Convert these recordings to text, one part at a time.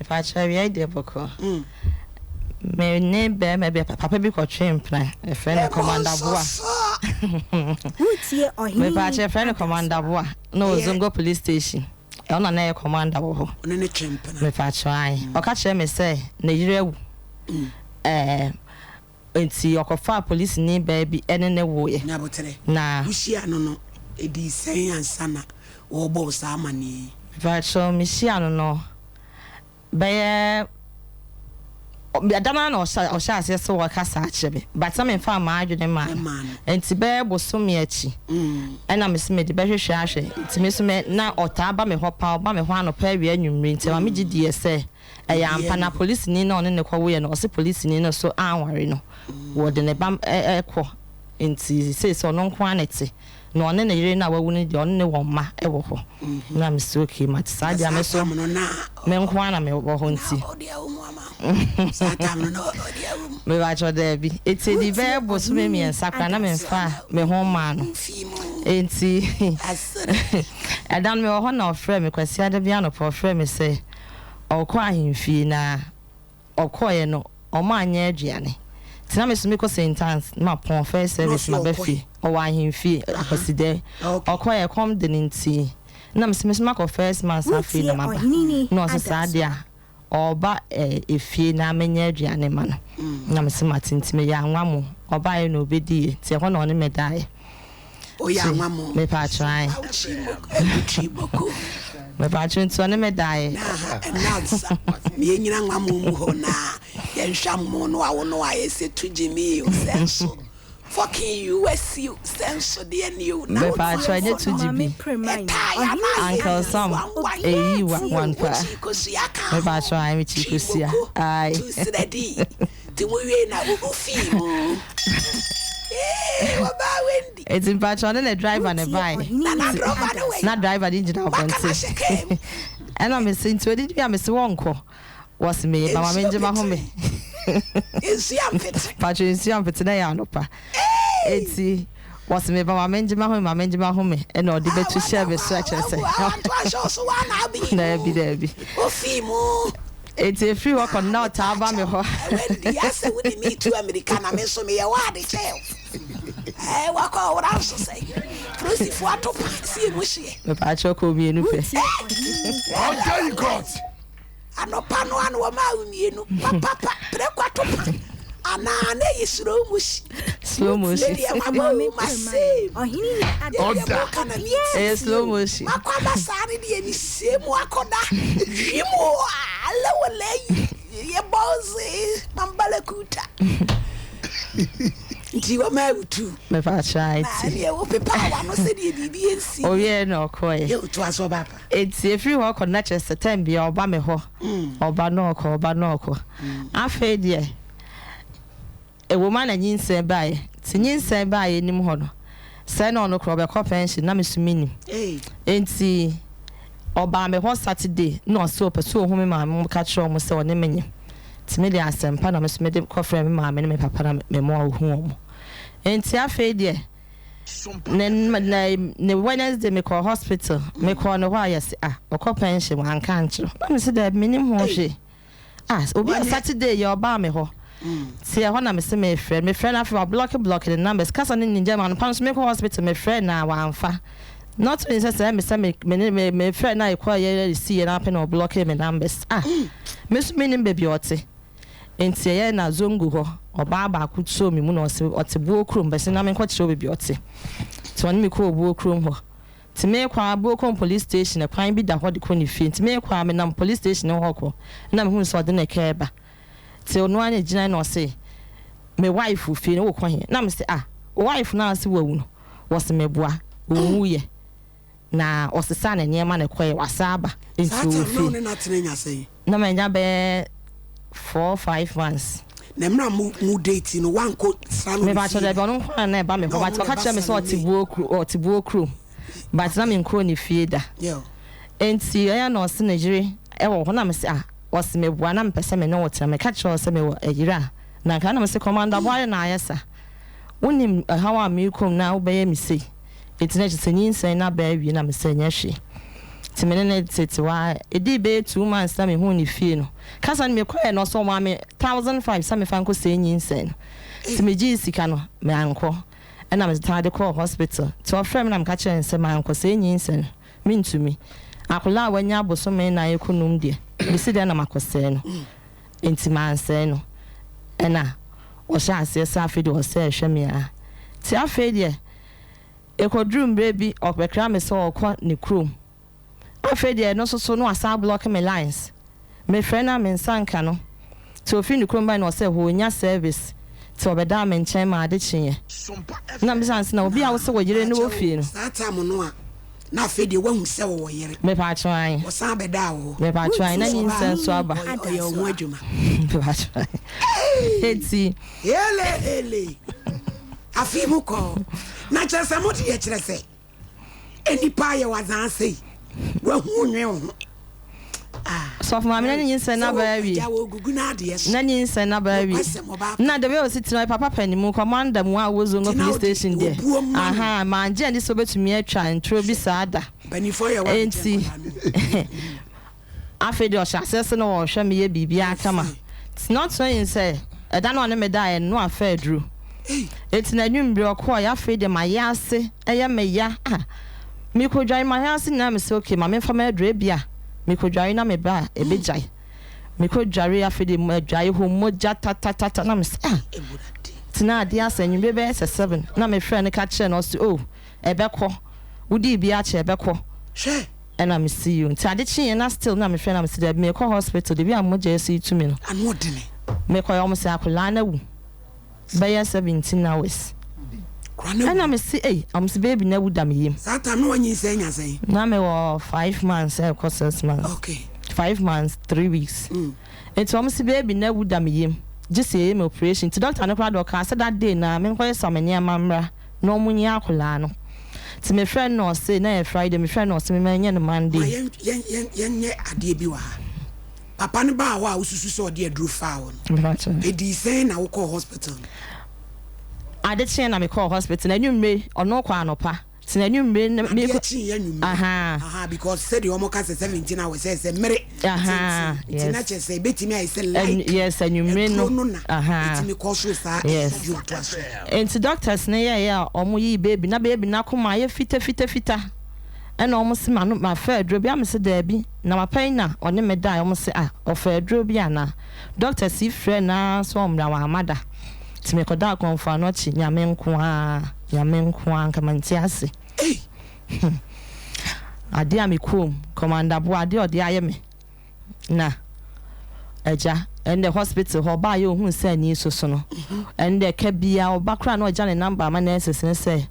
Mepakyɛw awia yi deɛ bɔkɔɔ. Me ne bɛɛma bi papa bi kɔtwee mpena yɛfrɛ no Commander Boa. Woretie Ɔhene Mepakyɛw yɛfrɛ no Commander Adasoa. Boa na ɔwɔ Zongo police station ɛhɔ na na ɛyɛ commander wɔ hɔ. Ɔne no twe mpena. Mepakyɛw ae ɔka kyerɛɛ me sɛ ne yere awu ɛɛ Enti ɔkɔfaa polisini baa bi ne no woeɛ, Nyaboterɛ, na. Wohyiaa no no, ɛdii sɛn ansa na wɔrebɔ wo saa amanneɛ yi? Mepakyɛw, mehyiaa no no, bɛyɛ ɛda no ara na ɔhyɛ ɔhyɛɛ aseɛ sɛ ɔreka saa kyerɛ me, but na memfaa m'adwene mmaa no. Mmaa no. Enti bɛyɛ bosome akyi, ɛna mese mede bɛhwehwɛ ahwɛ, nti me nso me, na ɔtaa ba me hɔ paa, ɔba me hɔ anɔpa, awia, anwummere, nti ɛma megye diiɛ sɛ Ɛyɛ ampa, na polisini no a ɔne no kɔwoeɛ no, ɔse polisini no nso anware no, wɔde ne ba kɔ, nti seesei ɔno nko ara na ɛte, na ɔne ne yere no a wawu no deɛ, ɔne ne wɔ mma wɔ hɔ. Na mese okay, mate, saa deɛ a me nso me nko ara na mewɔ hɔ nti. Mepakyɛw, daabi, enti ɛdii Woretie bɛyɛ bosome Ɔhene mmiɛnsa koraa na Adasoa. memfaa me ho mmaa no, enti ɛda no mewɔ hɔ na ɔfrɛɛ me, Kwasiada bi anɔpa ɔfrɛɛ me sɛ, Ɔkɔɔ ahemfie na ɔkɔeɛ no ɔmo anyɛ aduane nti na me nso mekɔ Saint Anne's na mapɔn first service maba fie. Ɔwɔ ahemfie Akwasidɛ. Ɔkɔeɛ ɛkɔm de no nti na mese me nso makɔ first mass afei Woretie na maba Ɔhene na ɔse saa deɛ Adasoa. a ɔɔba efie na menyɛ aduane ma no na mese mate nti meyɛ anwa mo ɔbaeɛ na ɔbɛdiiɛ nti ɛhɔ na ɔne me daeɛ. Oyɛ Nti anwa mo. mepatwo ae. Awokyi mo ɛmutwi moko. Mepatwo nti ɔne me daeɛ. Na ha ɛna nsa. Me yɛnyina nwa mo mu hɔ na yɛnhwɛ mo no a wo no ayɛ sɛ tu gyimi o sɛ nso fucking US o sɛ nso deɛ ni o na wo Mepatwo tie ɛnyɛ fo tu no gyibi. Maame Premaini, ɛtaa ya Ɔhene na ayɛ Uncle Sam wanwan eyi Obiara wa tie wan o. paa. wokyi kosua ka ho Mepatwo ae mekyi twi kosua moko ae. tu srɛdi nti mo wie na wo fii mu ee wɔbaa Wendy. Eti mpakyɛw ɔne ne driver na Woretie ɛbaeɛ. Ɔhene Na na Nti drɔba no wɔ na yi. driver no gyina Waka no abɔnten. ahyɛ kaa mu. Ɛna mese nti odidi a mese wɔnkɔ. Wɔse meba ma Nsuo mengye m'ahome. petee. Nsuo ampete. Mpakyɛw nsuo ampete na ɛyɛ anɔpa. Eii. Eti wɔse meba ma mengye m'ahome ma mengye m'ahome ɛna ɔde Ah bɛtu hyɛɛ wada me so wa ɛkyerɛ sɛ wabu a wanto anhyɛ wo so wa na abi Daabi mu. daabi. Ofii mu. Eti efiri hɔ kɔ no na ɔtaa ba me Mepakyɛw, hɔ. Wendy, asɛ wode me retu amirika na me nso meyɛ w'ade kyɛw. Ɛɛ, wakɔ ɔwora nso sɛ polisifoɔ ato pa si emu hyeɛ. Mepakyɛw kɔ mmienu pɛ. Woretie Ɔhene Until you got. Anɔpa no ano wɔmaa wo mmienu papapa prɛko ato pa anaa na ɛyɛ slow motion. Slow motion. Medeɛ mabɔ Maame o Premaini, masame. Ɔhene Deɛ Order. moka na Ɛyɛ metie slow o. motion. Makɔ aba saa ne deɛ mesie mu akɔda hwim o alewole yɛ bɔɔze mambala kuta. Nti wɔma awutu. Mepakyɛw ae Na ti. ɛneɛ wo pepa wano sɛdeɛ biribi nsi. Owiee na ɔkɔeɛ. Yɛ otu aso ɔba pa. Enti ɛfiri hɔ kɔ no na kyerɛ sɛ tɛm biara ɔba me hɔ, ɔba na ɔkɔ, ɔba na ɔkɔ. Afei deɛ ɛwom ara na nyinsɛn baeɛ. Nti nyinsɛn baeɛ anim hɔ no, sɛ na ɔno koraa ɔbɛkɔ pɛnhyen na me nso mennim. Enti ɔbaa me hɔ Saturday na ɔse ɔpɛ sɛ ɔhu me maame ka kyerɛ wɔn sɛ ɔne me nyem. Nti me deɛ asɛmpa na me nso mede kɔfrɛɛ me maame ne me papa na memoa ɔhu wɔn. Enti afei deɛ Ne ne ne Wednesday me kɔɔ hospital me kɔɔ ne hɔ a yɛse ah ɔkɔ pension wanka ankyerɛ wo na me se daabi me nim ho hwee ah obi a Saturday yɛ ɔbaa me hɔ te ɛhɔ na me se me frɛ me frɛ no afei wa block block ne numbers kasa ne nyingya mu anɔpa no so me kɔ hospital me frɛ na wanfa not only sɛ sɛ me sɛ me me ne me me frɛ na ɛkɔ yɛ yɛ si yɛ na apɛ na ɔblock me numbers ah me so me nim baabi ɔte. Ntsi ɛyɛɛ na Zongo hɔ ɔbaa baako suoo me mu na ɔse ɔtse Buo kurom bɛse na menkɔkyerɛ wo beebi a ɔtse. Ntsi ɔne me kɔɔ Buo kurom hɔ. Ntsi meekɔ ara Buo kurom police station kwan bi da hɔ de kɔ ne fie ntsi meekɔ ara menam police station no hɔ kɔ na mehuu sɛ ɔde ne car reba. Ntsi ɔno ara na gyinae na ɔse me wife wɔ fie no wokɔ he? Na mese ah wo wife no a ɔse wawu no? Wɔse meboa ɔnwuiɛ. Na ɔsesaa ne nneɛma na ɛkɔeɛ, wasan aba, nti Saa ɔwɔ time na wo fie. ne no atena anya sɛn? Na manya bɛyɛ four five months. Na mmerɛ a mo mo date no woankɔ sra no wɔ ne Mepakyɛw fie dabi, da? ɔno nko ara na ɛba me Na hɔ, but ɔno na ɔka ɛba kyerɛ me sra sɛ no ɔte wie? buo kuro ɔte buo kurom, but na menkɔɔ ne fie da. Yeah. Nti ɛyɛ a na ɔse ne yere wɔ hɔ na mese ah, ɔse meboa na mepɛ sɛ me ne wo tena, meka kyerɛɛ wo sɛ mewɔ ɛyere a na nka, ɛna mese Commander Boare na ayɛ sa, wonim ɛhaw a merekɔ mu na wobɛyɛ me sei. Enti na kyerɛ sɛ nyinsɛn no aba awie na mesɛ nyɛ hwee. Nti me ne no tete hɔ ara. Ɛdii bɛyɛ 2 months na mehuu ne fie no. Kasa no mekɔeɛ no, ɔsɛ ɔmaa me 1500 sɛ mefa nkɔsɛe nyinsɛn no. Nti megyee sika no, mankɔ. Ɛna mesan de kɔɔ hospital. Nti ɔfrɛɛ me na meka kyerɛɛ no sɛ mankɔsɛe nyinsɛn no, mentumi. Akwadaa a wanya abosome nnan rekɔ num deɛ, mesi dɛn na makɔsɛe no? Nti mansɛe no. Ɛna ɔhyɛɛ aseɛ sɛ afei deɛ ɔsɛ ɛhwɛ me ara. Nti afei deɛ, ɛkɔduruu mmerɛ bi, ɔbɛkra me sɛ ɔrekɔ ne kurom. Afei deɛ ɛno nso so na wasan ablɔke me lines. Mefrɛ no a me nsa nka no. Nti ɔfiri ne kurom baeɛ na ɔsɛ ɔnya service nti ɔbɛdaa me nkyɛn ma ade kyeeɛ. Na mebisa no sɛ na obi a wose wo yere ne Mepakyɛw wɔ fie no? Saa time no a na afei deɛ wahu sɛ ɔwɔ yere. Mepakyɛw ae. Ɔsan bɛdaa wo hɔ. Mepakyɛw ae na Nso ɔbaa nyinsɛn nso aba. ɔyɛ wo ho adwuma. Mepakyɛw ae. Enti. Hele hele. Afei mo kɔɔ. Na kyerɛ sɛ mo deɛ kyerɛ sɛ. Nnipa ayɛ wo adzaa sei, woahu wo nwen wo ho. Ah, Sɔfo maame na ne nyinsɛn sɛ n'aba wo awie. agya wɔ gugu n'adeɛ so. Na nyinsɛn n'aba awie. Nokwasɛm ɔbaa pa. Na the way osi tena ɔyɛ papa panimu commander mu a ɔwɔ Zongo Nti na police wode station deɛ. obuo ma no. Ahaa, mangye anni sɛ obetumi atwa nturo bi Hwɛ, saa da. mpaninfoɔ yɛ wade kyɛn Enti nkwadaa no o. afei deɛ ɔhyɛ aseɛ sɛ na ɔrehwɛ me yɛ biribiara kama. Ɛfiri. Nti not knowing sɛ ɛda no a ɔne me daeɛ no na wafa aduro. Ei. Enti na anwummere ɔkɔeɛ, afei deɛ mayɛ ase ɛyɛ me ya ah. Mekɔdware mayɛ ase nyinaa mese okay ma memfa m'aduro ebia mekɔdware na meba a ɛbɛgyae. Mekɔdware afei deɛ madware hɔ mogya tatatata na mese ah. Awurade. Nti na adeɛ asa anwummere bɛyɛ sɛ 7 na mefrɛɛ no ka kyerɛɛ no ɔse oh ɛbɛkɔ, wodii bi akyɛ ɛbɛkɔ. Hwɛ. Ɛna mese yoo. Nti ade kyeeɛ na still na mefrɛ no na mese daabi merekɔ hospital the way a mogya asi retu me no. Ano ɔdene. Mekɔeɛ wɔn se akwadaa no awu bɛyɛ 17 hours. Akwadaa no awu. Ɛna mese ei, wɔn se baby no awu da me yam. Saa time no wanyinsɛn nya sɛn? Na mewɔ 5 months ɛrekɔ 6 months. 5 months 3 weeks. Nti wɔn se baby no awu da me yam gye sɛ yɛyɛ me operation. Nti doctor no koraa deɛ ɔkaa sɛ that day no ara menkɔyɛ some nneɛma mmra na wɔn nyi akwadaa no. Nti mefrɛ no na ɔse, na ɛyɛ Friday, mefrɛ no na ɔse mema ɛnyɛ no Ma Monday. yɛn yɛn yɛn yɛnyɛ adeɛ bi wɔ ha. Papa no baa hɔ a wosusu sɛ ɔde aduro faa wo no, Mepakyɛw. ɛdii sɛn na wokɔɔ hospital no? Ade kyeeɛ na mekɔɔ hospital, na anwummere, ɔno kɔ anɔpa, nti na anwummere na Adeɛ mekɔ. kyeeɛ anwummere. Ahaa. Ahaa, because sɛdeɛ wɔn ka sɛ 17 hours ɛyɛ sɛ mmere Ahaa, tenten, nti na yes. kyerɛ sɛ ɛbɛtumi ayɛ sɛ Anw like yes, anwummere no, aduro no na ahaa, ɛtumi kɔ so saa yes. ɛyɛ toa so. Nti doctors no yɛeɛ a wɔn yii baby, na baby no akoma ayɛ fitafitafita, ɛna wɔn se ma no mafa aduro bi a mese daabi, na papa yi na ɔne me daeɛ, wɔn se ah ɔfa aduro bi anaa, doctors yi frɛɛ no ara sɛ ɔmmra wamma da, nti mekɔdaa Kɔmfo Anɔkye, Nyame nko ara, Nyame nko ara, nka mente ase. Ei! Hmm. Adeɛ a mekɔɔ mu, Commander Boa, adeɛ a ɔde ayɛ me, na agya, ɛnde hospital hɔ, ɔbaa yɛ ohuu sɛ ani soso no, ɛnde ka biara, ɔba koraa na ɔgya ne number ama nurses no sɛ,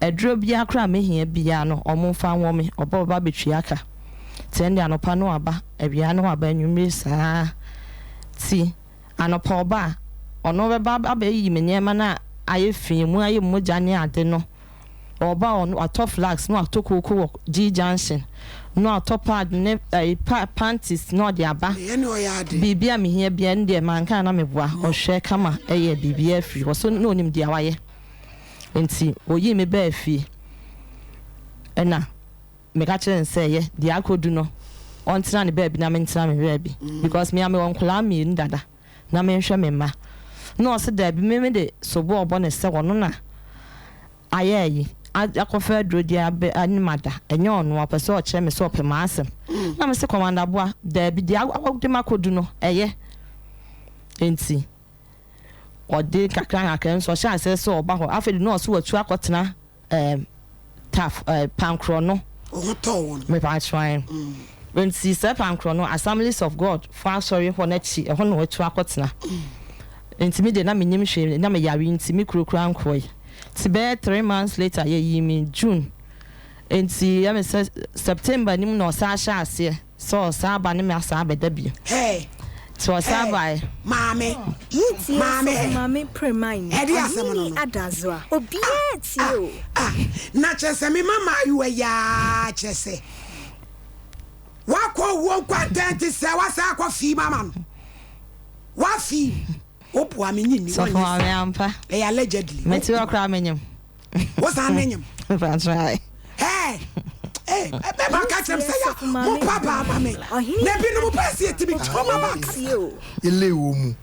aduro biara koraa a mehia biara no, ɔmo mfa nwɔ me, ɔba ɔba abɛtua ka. Nti ɛnde anɔpa no waba, awia no waba, anwummere saa. Nti anɔpa ɔba a, ɔno bɛba abɛyi me nneɛma no a ayɛ fi, emu ayɛ mogya ne ade no. Ɔba a ɔno watɔ flags na watɔ kooko wɔ G junction na watɔ pad ne ɛyi pa panties na ɔde aba. Ɛyɛ ne ɔyɛ ade. Biribi a mehia biara ɛno deɛ manka a na meboa. Ɔhwɛ kama ɛyɛ biribiara firi hɔ so na ɔnim deɛ wayɛ. Nti ɔyii me baa fie ɛna meka kyerɛɛ no sɛ ɛyɛ deɛ akɔdu no ɔntena ne baabi na mentena me baabi because me a mewɔ nkwadaa mmienu dada. Na menhwɛ me mma. Na ɔse daabi me mede sobo ɔbɔ no sɛ ɔno na ayɛ ayi akɔfa aduro de abɛ ne ma da ɛnyɛ ɔno ɔpɛ sɛ ɔkyerɛ me sɛ ɔpɛ m'asɛm na mese Commander Boa daabi deɛ wode makɔdu no ɛyɛ nti ɔde kakra kakra nso ɔhyɛ aseɛ sɛ ɔba hɔ afei de na ɔse watu akɔtena ɛɛm taf ɛɛ pankorɔ no. Wo ho tɔɔ wo no. Mepakyɛw nti sɛ pankorɔ no Assemblies of God fo asɔre hɔ no akyi ɛhɔ na watu akɔtena nti me deɛ na mennim hwee na me yare nti me kuro koraa nkɔe nti bɛyɛ 3 months later yɛyii me June nti ɛyɛ me sɛ September no mu na ɔsan hyɛɛ aseɛ sɛ ɔsan aba ne me asan abɛda bio Hey, nti ɔsan hey, baeɛ. maame, Wotie maame, Sɔfo hey, Maame Premaini, ɛde asɛm no Ɔhene no. Adazoa, Ah, obiara tie ah, o. ah, na kyerɛ sɛ me ma maayewa yi ara kyerɛ sɛ wakɔ owuo nkwantɛn te sɛ wasan akɔ fii mama no. Wafii. Woboa me nye nni, Sɔfo wonyɛ Maame saa. ampa. Ɛyɛ allegedly. Mete hɔ koraa menyim. Wosan ne nyim. Mepakyɛw ae. Hey! Ee, mɛma ka kyerɛ m sɛ ya mo pa baa ma me na ebinom pɛ sɛ yɛtumi twɛ ma ba kasa. Ele wɔ mu.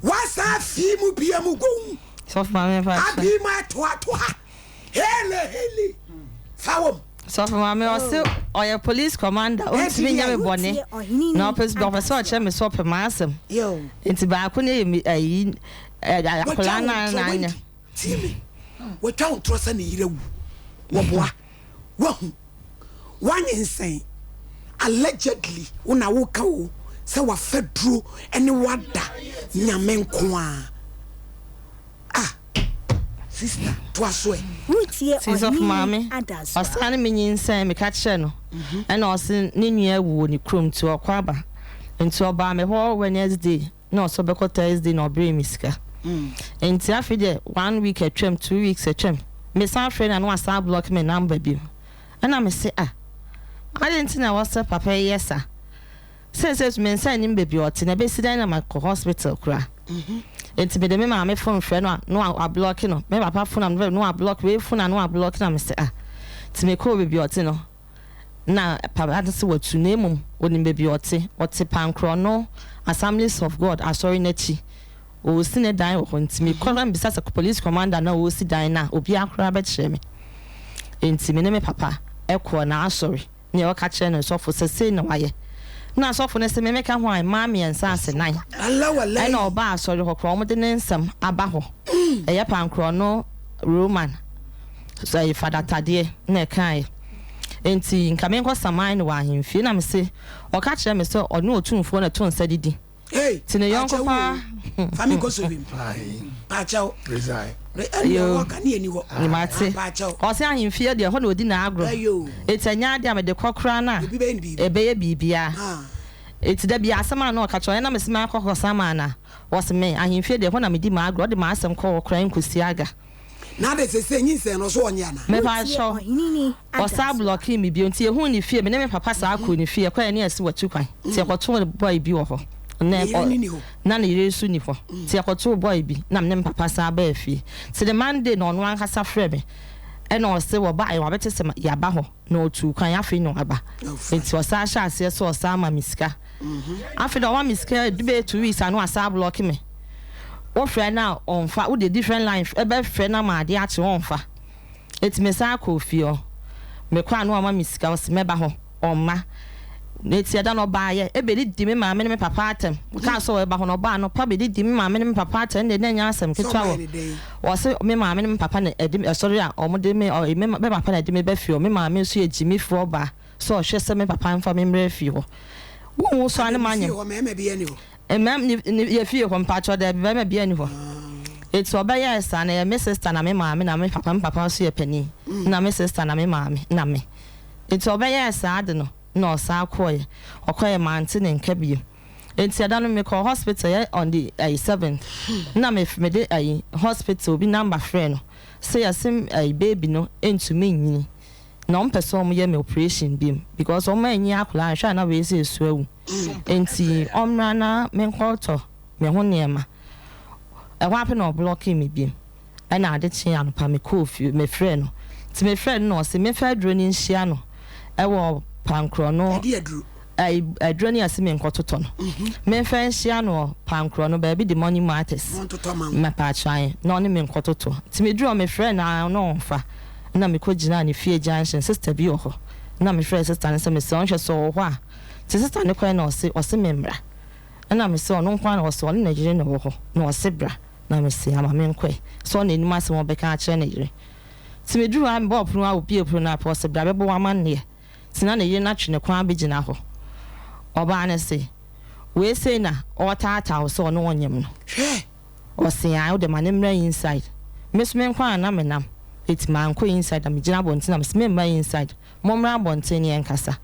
Wasa fi mu bia mu gom. Sɔfo maame fa kyɛ. Abi ma toatoa. Hele hele. Fa wɔm. Sɔfo maame ɔse ɔyɛ police commander ɔntumi nyɛ me bɔne na ɔpɛ ɔpɛ sɛ ɔkyerɛ me sɛ ɔpɛ m'asɛm nti baako no yɛ mi ayi akwadaa no a na anya. Tie me. Watwa wo ntorɔ sɛ ne yere awu. Wɔboa. Wahu. Wanyinsɛn. Allegedly wo na woka o sɛ wafa duro ne wada Nyame nko ara. Ah sister toa so ɛ. Woretie Ti sɔfo Ɔhene maame Adasoa. ɔsan ne me nyinsɛn meka kyerɛ no ɛna ɔse ne nua awu wɔ ne kurom nti ɔkɔ aba nti ɔbaa me hɔ Wednesday na ɔse ɔbɛkɔ Thursday na ɔbrɛɛ me sika nti afei deɛ one week atwam 2 weeks atwam mesan frɛ no a na wasan block me number bio ɛna mese ah adɛn nti na ɛwɔ sɛ papa yi yɛ saa seesei so me nsa nnim baabi a ɔte na ɛbɛsi dɛn na makɔ hospital koraa nti mede me maame phone frɛ no a na wablock no, me papa phone a mede na wablock, wei phone a na wablock na mese ah nti mekɔɔ baabi a ɔte no na papa no se watu na mmom onim baabi a ɔte, ɔte Pankorɔno Assemblies of God asɔre no akyi, ɔresi ne dan wɔ hɔ nti mekɔ na mebisa sɛ police commander no a ɔresi dan no a obiara koraa bɛkyerɛ me nti me ne me papa kɔɔ n'asɔre. Nea ɔka kyerɛ ne sɔfo sɛ sei na wayɛ. Na sɔfo no se me meka ho a mmaa mmiɛnsa ase nan ɛna ɔbaa asɔre hɔ koraa wɔde ne nsɛm aba hɔ. Ɛyɛ pankorɔ no Roman ɛyɛ fada tadeɛ na ɛkaeɛ. Enti nka menkɔ saman no wɔ ahemfie na mese ɔka kyerɛ me sɛ ɔne otumfoɔ na ɛto nsa didi. Hey, Ti ne yɔnko paakyɛw paa. o. Fa me kɔ so bim. Paakyɛw. Resign. Ɛne Yo. ɔwɔ ka ne ɛni hɔ. Mate. Paakyɛw. Ɔse ahemfie deɛ ɛhɔ na ɔdi n'agorɔ. Ayo. Eti ɛnyɛ adeɛ a mede kɔ koraa no a Obi bɛyɛ no biribi. ɛbɛyɛ biribiara. Ah. Eti da bi asɛm a na ɔka kyerɛ ɔyɛ na mese makɔ kɔsa no a ɔse me ahemfie deɛ ɛhɔ na medi m'agorɔ ɔde m'asɛm kɔ hɔ koraa nkɔsi aga. Na de sese nyinsɛn no so ɔnyɛ ana. Mepakyɛw Ɔhene ɔsaa Adasoa. block me bio nti yɛhuu ne fie me ne me papa saa kɔɔ ne fie ɛkɔɛ ne yɛse watu kwan nti yɛkɔtoo boy bi wɔ hɔ na Ne yere ni hɔ. na ne yere nso ni hɔ nti yɛkɔtoo boy bi na me ne me papa saa baa fie nti the Monday na ɔno ankasa frɛ me ɛna ɔse wɔbaeɛ wabɛte sɛ yɛaba hɔ na ɔtuu kwan afei na waba nti ɔsaa hyɛ aseɛ sɛ ɔsaa ma me sika afei na ɔma me sika du bɛyɛ 2 weeks a na wasaa block me. Wofrɛ no a ɔmfa, wode different line ɛbɛfrɛ no ama adeɛ akye ɔmfa. Eti me san kɔɔ fie hɔ. Mekɔ a na wama me sika ɔse mɛba hɔ ɔmma. Eti ɛda no ɔbaayɛ ɛbɛdidi me maame ne me papa atɛm. Ɔkaa sɛ ɔbɛba hɔ no ɔbaa anɔpa bɛdidi me maame ne me papa atɛm ɛnna na ɛnyɛ asɛm Sɛ ketewa ɔmayɛ wɔ. ne dɛn. Ɔse me maame ne me papa na ɛde ɛsɔre a ɔmo de me ɔ me me papa na ɛde me ba fie hɔ. Me maame nso yɛ gyimifoɔ baa sɛ ɔhwɛ sɛ me papa mfa me mmrɛ fie hɔ. Wonwu so a ne Ada ne fie manyem. hɔ mmarima bi ani hɔ. Mmam ne ne yɛ fie hɔ mpakyɛw daabi bɛrima biara nni hɔ. Eti ɔbɛyɛɛ saa no ɛyɛ me sister na me maame na me papa, me papa nso yɛ panin na me sister na me maame na me. Eti ɔbɛyɛɛ saa ade no na ɔsan kɔeɛ. Ɔkɔeɛ mante ne nka bio. Enti ɛda no mekɔɔ hospital ɛyɛ on the ɛyi 7th na me mede ɛyi hospital obi number frɛɛ no sɛ yɛse ɛyi baby no ntumi nyini na ɔmpɛ sɛ ɔmo yɛ me operation biom because ɔmo anyi akwadaa anhwɛ a na wei sɛ esu awu. Nti ɔmmra na menkɔtɔ me ho nneɛma. Ɛhɔ ara pɛ na ɔblockee me biom. Ɛna ade kyee anɔpa mekɔɔ fie mefrɛɛ no. Nti mefrɛɛ no na ɔse memfa aduro no nhyia no ɛwɔ pankorɔ no Ɛde aduro. ɛyi aduro no yɛse menkɔtotɔ no. Memfa nhyia no wɔ pankorɔ no baabi de money matters. Montotɔ ma wo. Mepaakyɛw na ɔne me nkɔtotɔ. Nti meduru hɔ mefrɛɛ no a na ɔmfa. Na mekɔgyinaa ne fie junction sister bi wɔ hɔ. Na mefrɛɛ sister no sɛ mesrɛ wo nhwɛ sɛ ɔwɔ hɔ a. Nti sister no kɔɛ na ɔse ɔse memmra. Ɛna mese ɔno nko ara na ɔse ɔne ne yere na ɛwɔ hɔ na ɔse bra. Na mese ama menkɔɛ. Sɛ ɔna anim asɛm a ɔbɛka akyerɛ ne yere. Nti meduru hɔ a mebɔɔ pono a obue pono no a pɛ ɔse bra bɛbɔ wo amanneɛ. Nti na ne yere no atwe ne kɔn abɛgyina hɔ. Ɔbaa no se wei sei na ɔretaataa wo sɛ ɔne wo nyem no. Hwɛ. Ɔse ae wode ma no mmra inside. Me nso me nko ara na menam. Enti mankɔ inside na megyina abɔnten na mese memma inside. Mommra abɔnten ne yɛnkasa.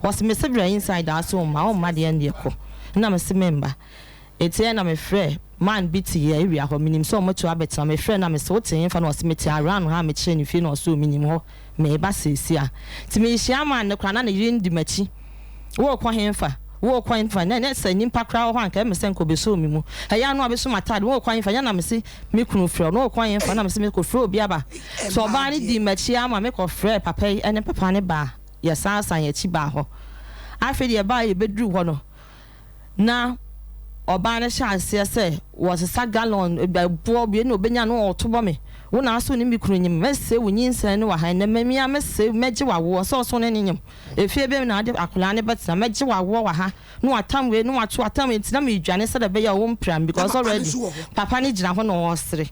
Ɔse mese bra inside a ɔse ɔmma, ɔmma deɛ ɛndeɛ kɔ. Ɛna mese memba. Enti ɛna mefrɛ man bi te yɛ area hɔ, menim sɛ ɔmo atu abɛtena, mefrɛ no na mese wote hefa na ɔse mete around ha a mekyerɛ ne fie na ɔse oo menim hɔ, meba seesia. Nti mehyia man no koraa na ne yere no di makyi. Worekɔ henfa? Worekɔ hefa? Na ɛnyɛ sɛ nyimpa koraa wɔ hɔ a anka ɛmɛ sɛ nka obesoo me mu. Ɛyɛ a na wabeso m'ataade, worekɔ hefa? Nyɛ na mese me kunu frɛ wo, na worekɔ hefa? Na mese mekɔfrɛ obi aba. So ɔbaa no dii m'akyi ara ma mekɔfrɛɛ papa yi ne papa no baa, yɛsan san yɛn akyi baa hɔ. Afei deɛ yɛbaeɛ yɛbɛduruu hɔ no, na ɔbaa no hyɛ aseɛ sɛ wɔsesa gallon boɔ wei na ɔbɛnya no ɔto bɔ me wo na aso ne me kunu nyim mɛsɛe wo nyinsɛn no wɔ ha ɛnɛ mɛmia mɛsɛe mɛgye w'awoɔ sɛ ɔso ne ne nyim efie bɛm na ade akwadaa no bɛtena mɛgye w'awoɔ wɔ ha na watam wei na wato atam wei nti na medwane sɛdeɛ ɛbɛyɛ a ɔmpira me because already papa no gyina hɔ na ɔresere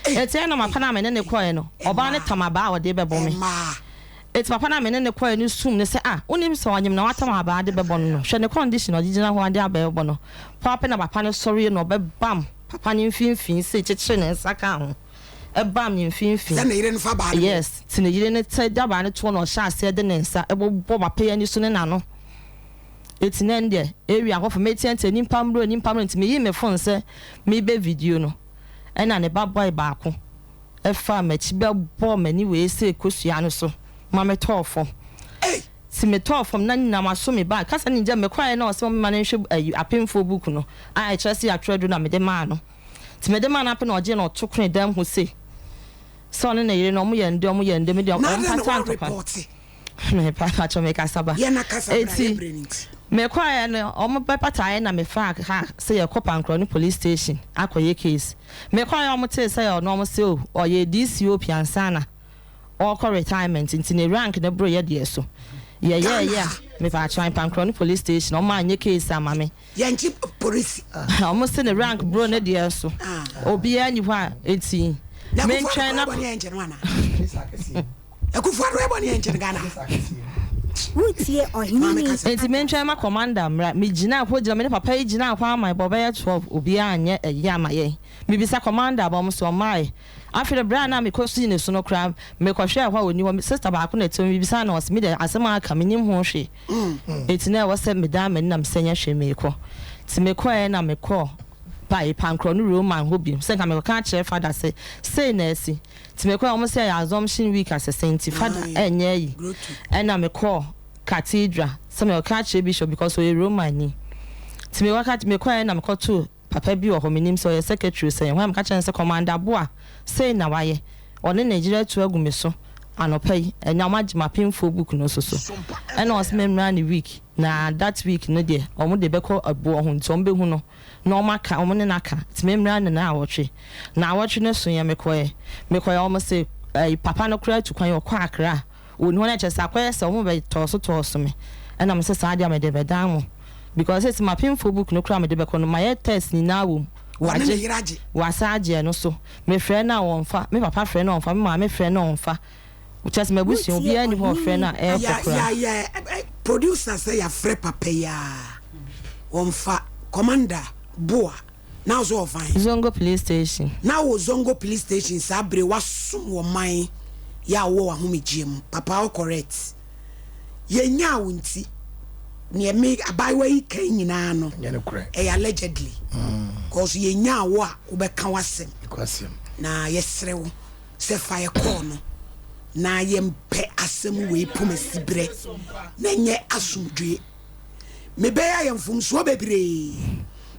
eti ɛna papa no a me ne no kɔɛ no ɔbaa no tam abaa a ɔde bɛbɔ me. Enti papa no a me ne no kɔe no sum no sɛ, Ah, wonnim sɛ ɔnyem na watam abaa de bɛbɔ no no? Hwɛ ne condition a ɔde gyina hɔ de abaa rebɔ no. Paapa na papa no sɔree na ɔbɛbam papa no mfimfini sei kyekyere ne nsa kaa ho bam ne mfimfini. Sɛ ne yere no fa baa no bɔ. Yes, nti ne yere no tɛ de abaa no toɔ na ɔhyɛ aseɛ de ne nsa bobɔ papa yi ani so ne n'ano. Enti na ɛndeɛ area hɔfo meteatea nnipa mmrɛ o nnipa mmrɛ o nti meyii me phone sɛ merebɛ video no ɛna ne ba boy baako faa m'akyi bɛbɔɔ m'ani wei sei kosua no so ma metɔɔ fam. Nti metɔɔ fam na nyina maso me bag. Kasa no ngya mekɔeɛ na ɔse ɔmma no nhwɛ ayi apemfoɔ book no a ɛkyerɛ sɛ yɛatwerɛ aduro na mede maa no. Nti mede maa no apɛ na ɔgyee na ɔto kwenee dan mu hɔ sei sɛ ɔne ne yere no ɔmo yɛ ndɛ ɔmo yɛ ndɛ me deɛ Na adɛn na ɔmpata ntɔkwa. woanrepɔɔte? Mepa pakyɛ mekasa ba. Yɛ na kasa bra, Eti yɛ brɛ no nti. mekɔeɛ no ɔmo bɛpataeɛ na mefaa car sɛ yɛkɔ Pankorɔ police station akɔyɛ case. Mekɔeɛ a ɔmo tee sɛ ɔno ɔmo se oh ɔyɛ DCOP ansana ɔɔkɔ retirement nti ne rank no boro yɛ deɛ so. Ghana Yɛyɛɛyɛ ha. a mepaakyɛw Pankorɔ no police station ɔmo anyɛ case ama me. Yɛnkye polisi. Ɔmo se ne rank boro ne deɛ so. Ah. Obiaa nni hɔ a enti Na Akufo Addo mentwɛn koraa na. bɔne yɛnkyɛ no anaa? Akufo Addo yɛ bɔne yɛnkyɛ no Ghana ha. Woretie Ɔhene Maame Ni kasa. Enti mentwɛn ma commander mmra. Megyinaa hɔ gyina me ne papa yi gyinaa hɔ ama ɛbɔ bɛyɛ 12 obiaa anyɛ ayi ama yɛn. Mebisa commander aba ɔmo so ɔmmae. Afei de bere a na mekɔ sii ne so no koraa mekɔhwɛɛ hɔ a onni hɔ. Me sister baako na ɛte hɔ mebisaa no ɔse me deɛ asɛm a aka mennim ho hwee. Enti na ɛwɔ sɛ medan m'ani na mesɛ nyɛ hwee meekɔ. Nti mekɔɛ na mekɔɔ pae Pankorɔ no Roman hɔ bio sɛ nka mekɔka akyerɛ father sɛ sei na asi. Nti mekɔɛ ɔmo sɛ ɛyɛ assumption week asese nti father ɛnyɛ ayi. Ɛna mekɔɔ cathedral sɛ mekɔka akyerɛ bishop because ɔyɛ Roman ni. Nti mekɔka mekɔɛ na mekɔtoo Papa bi wɔ hɔ, mennim sɛ ɔyɛ secretary o sɛ hwan, meka kyerɛɛ no sɛ Commander Boah sei na wayɛ, ɔne ne yere atu agu me so anɔpa yi, ɛnɛ wɔagye m'apemfoɔ book no nso so, ɛna ɔse memmra ne week, na that week no deɛ wɔn de bɛkɔ ɛboɔ ho nti wɔbɛhu no na wɔn aka, wɔn ne no aka, nti memmra ne naawɔtwe, naawɔtwe no soeɛ mekɔɛ, mekɔɛ wɔn se ɛyi papa no koraa atu kwan ɔkɔ Accra. Wɔnni hɔ na kyerɛ sɛ akɔyɛ sɛ wɔn bɛ tɔɔso tɔɔso me ɛna me sɛ saa deɛ mede bɛdan mo because sɛsi m'apemfoɔ book no koraa mede bɛkɔ no mayɛ test nyinaa wɔ mu Wɔne ne wagye yere agye. wasan agye ɛno so me frɛ no a wɔnfa me papa frɛ no a ɔnfa me maame frɛ no a ɔnfa kyerɛ sɛ m'abusua Wotie obiara nni hɔ a ɔfrɛ no a Ɔhene ɛrekɔ Ya koraa. ya yɛ ɛ producer sɛ yafrɛ papa yi aa wɔnfa commander boa na wo so wɔ fan? Zongo police station. Na wɔ Zongo police station saa bere wasom wɔ man yɛ a wowɔ w'ahomegyeɛ mu papa wo correct yɛ nyaa wo nti neɛ me abaayewa yi kan nyinaa no ɛyɛ allegedly cause yɛ nyaa wo a wobɛka w'asɛm na yɛsrɛ wo sɛ fa yɛ kɔɔ no na yɛmpɛ asɛm wei pomasi berɛ na nyɛ asomdwoe. Mebɛyɛ ayɛ mfomsoɔ bebree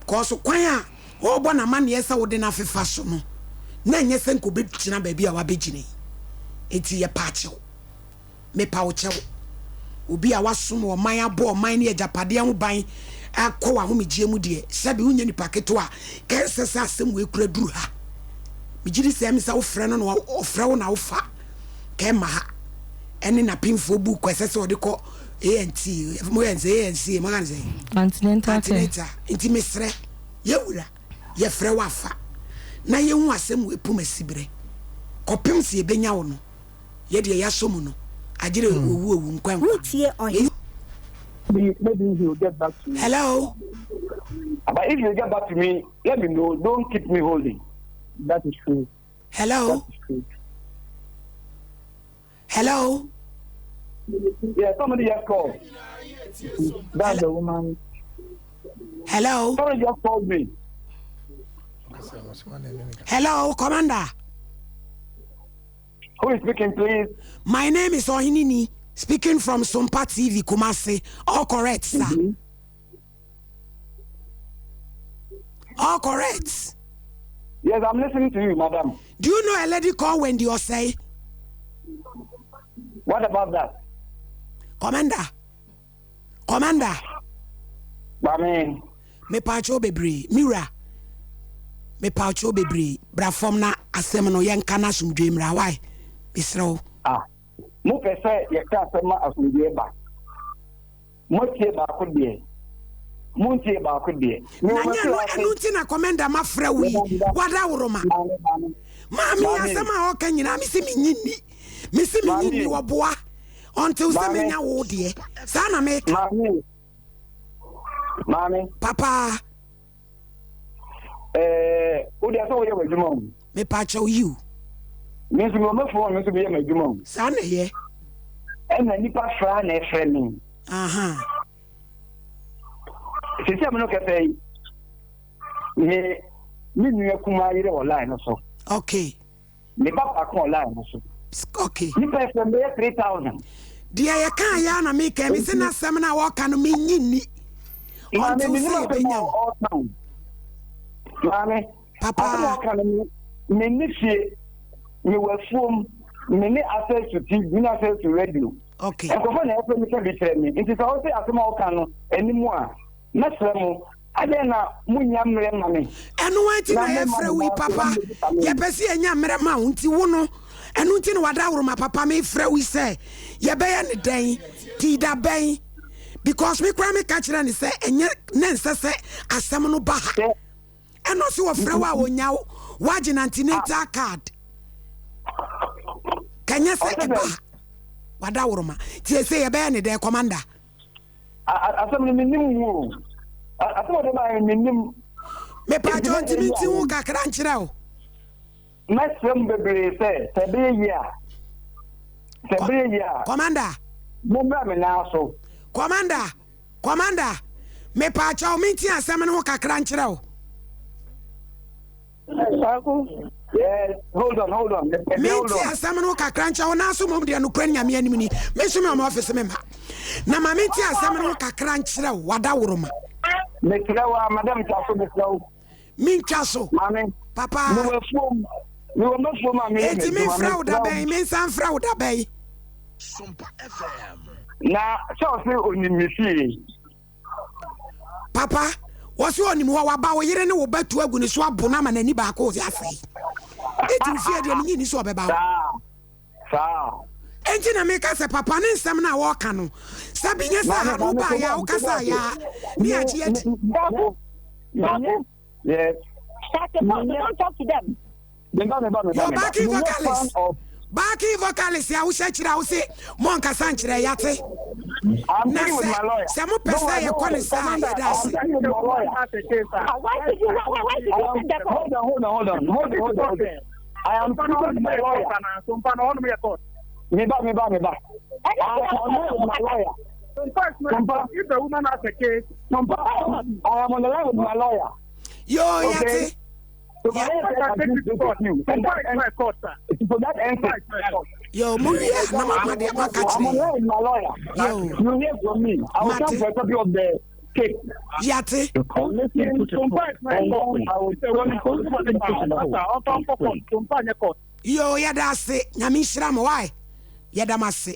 cause kwan a ɔrebɔ no amaneɛ sɛ wode no afefa so no na ɛnyɛ sɛ nka ɔbɛgyina baabi a wabɛgyina yi. Enti yɛpa kyɛw. Mepa wo kyɛw. Obi a wasom ɔman abɔ ɔman ne agyapadeɛ ho ban akɔ w'ahomegyeɛ mu deɛ sɛbe wonyɛ nipa ketewa a kɛnsɛ sɛ asɛm wei kura duru ha. Megye di sɛ ɛme sɛ wofrɛ no na ɔfrɛ wo na wofa kɛmma ha ɛne n'apemfoɔ buku ɛsɛ sɛ ɔde kɔ ANT mo yɛ nsɛ ANC mo ka ne sɛ Antenatal care. Antenatal nti mesrɛ yɛwura yɛfrɛ wo afa na yɛhu asɛm wɔ epum asiberɛ kɔpem sɛ yɛbɛnya wo no yɛdeɛ yɛasɔ mu no agyere owu owu nkwa nkwa. Wotie Ɔhene. Maybe he will get back to me. Hello. But if you get back to me, let me know. Don't keep me holding. That is true. Hello. That is true. Hello. Yeah, somebody just called. That's the woman. Hello. Somebody just called me. Hello, Commander. Who is speaking, please? My name is Ohinini, speaking from Sompa TV, Kumasi. All correct, sir. All correct. Yes, I'm listening to you, madam. Do you know a lady called Wendy Osei? What about that? Commander. Commander. Maame. Mepaakyɛw bebree. Me wura. Mepaakyɛw bebree. Bra fam na asɛm no yɛnka na asomdwoe mmra. Why? Mesrɛ wo. Ah. Mopɛ sɛ yɛka asɛm ma asomdwoe ba. Moatie baako deɛ, montie baako deɛ. Na nyɛ no ɛno nti na commander mafrɛ wo yi wadaworoma. Maame asɛm a ɔka nyinaa mesi menyi nni. Mesi menyi nni wɔboa until sɛ menya wo deɛ. Saa na meka. Maame. Maame. Papa. Ɛɛ, wo deɛ sɛ woyɛ w'adwuma o. Mepaakyɛw yiw. Me nso mewɔ me phone, me nso meyɛ m'adwuma o. Saa na ɛyɛ. Ɛna nipa fra na ɛfrɛ me. Aha. Sisi a me no kɛsɛ yi, me me nua kumaa yere wɔ line no so. Okay. Me ba baako wɔ line no so. Okay. Nipa ɛfrɛ me bɛyɛ 3000. Deɛ yɛkaa yɛ a na meka me se n'asɛm no a wɔka no menyi nni. Maame Until menim sɛ asɛm a yɛbɛnya wo. ɔka o. Maame, Papa. asɛm a ɔka no me menni fie, mewɔ afuom, me ne access to TV, me ne access to radio. Okay. Nkurɔfoɔ na ɛfrɛ me ka bi kyerɛ me. Nti sɛ wose asɛm a ɔka no anim a, mɛsrɛ mo, adɛn na monnya mmerɛ mma me? Ɛno ara nti na yɛfrɛ wo yi papa. Yɛpɛ sɛ yɛnya mmerɛ ma wo nti wo no ɛno nti na wadaworoma papa mefrɛ wo yi sɛ yɛbɛyɛ ne dɛn ti da bɛn because me koraa meka kyerɛ ne sɛ ɛnyɛ ne nsɛ sɛ asɛm no ba ha ɛna ɔse wɔfrɛ wo a wɔnya wo woagye no antenatal card kɛnyɛ sɛ ɛba ha wadaworoma nti ɛsɛ yɛbɛyɛ ne dɛn commander. Asɛm no mennim mu o. Asɛm a ɔde baeɛ no mennim. Mepaakyɛw ntumi nti ho kakra nkyerɛ wo. Mɛsrɛ mo bebree sɛ sɛ ɛbɛyɛ yie a sɛ ɛbɛyɛ yie a. Commander. Mommra me nan so. Commander, Commander, mepaakyɛw menti asɛm no ho kakra nkyerɛ wo. Kwaku. Yes, hold on, hold on. Mente asɛm no kakra nkyɛ wo nanso mmom deɛ nokorɛ ne Nyame anim ni. Me nso me ɔma ɔfese me ma. Na ma mente asɛm no kakra nkyerɛ wo wadaworoma. Mesrɛ wo a, madam twa so mesrɛ wo. Mentwa so. Maame. Papa. Mewɔ afuom. Mewɔ m'afuom a meyɛ Enti memfrɛ wo da bɛn? Mensan mfrɛ wo da bɛn? Na sɛ ɔse onim me fie. Papa, wɔse ɔnim hɔ, waba wo yere ne wo ba tu agu ne so abo no ama n'ani baako ɔdze asɛe. Enti wo fie deɛ menye nni sɛ ɔbɛba hɔ. Enti na meka sɛ papa ne nsɛm no a wɔka no, sɛ bi nyɛ sɛ ha no wobaeɛ a wokasaeɛ a ne yɛagye adi. Yes. Start the phone. Don't talk to them. Your backing vocalist. Backing vocalist a wohyɛ kyerɛ a wose mo nkasa nkyerɛ yate. Na sɛ sɛ mo pɛ sɛ yɛkɔ ne saa yɛda ase. Why should you why, why should you take the Hold on, hold on, hold on, hold on, hold on. I am speaking with my lawyer. Me ba, me ba, me ba. I am with my lawyer. If the woman has a case, I am on the line with my lawyer. Yo, yate. So my lawyer said I can speak with you. So that ends it. Yo, mo wie a na mama deɛ maka I'm on the kyerɛ. line with my lawyer. Yo. You hear from me. I will come Mate. for a copy of the case. Yate. Yo, yɛda ase. Nyame nhyira mo. Why? Yɛda mo ase.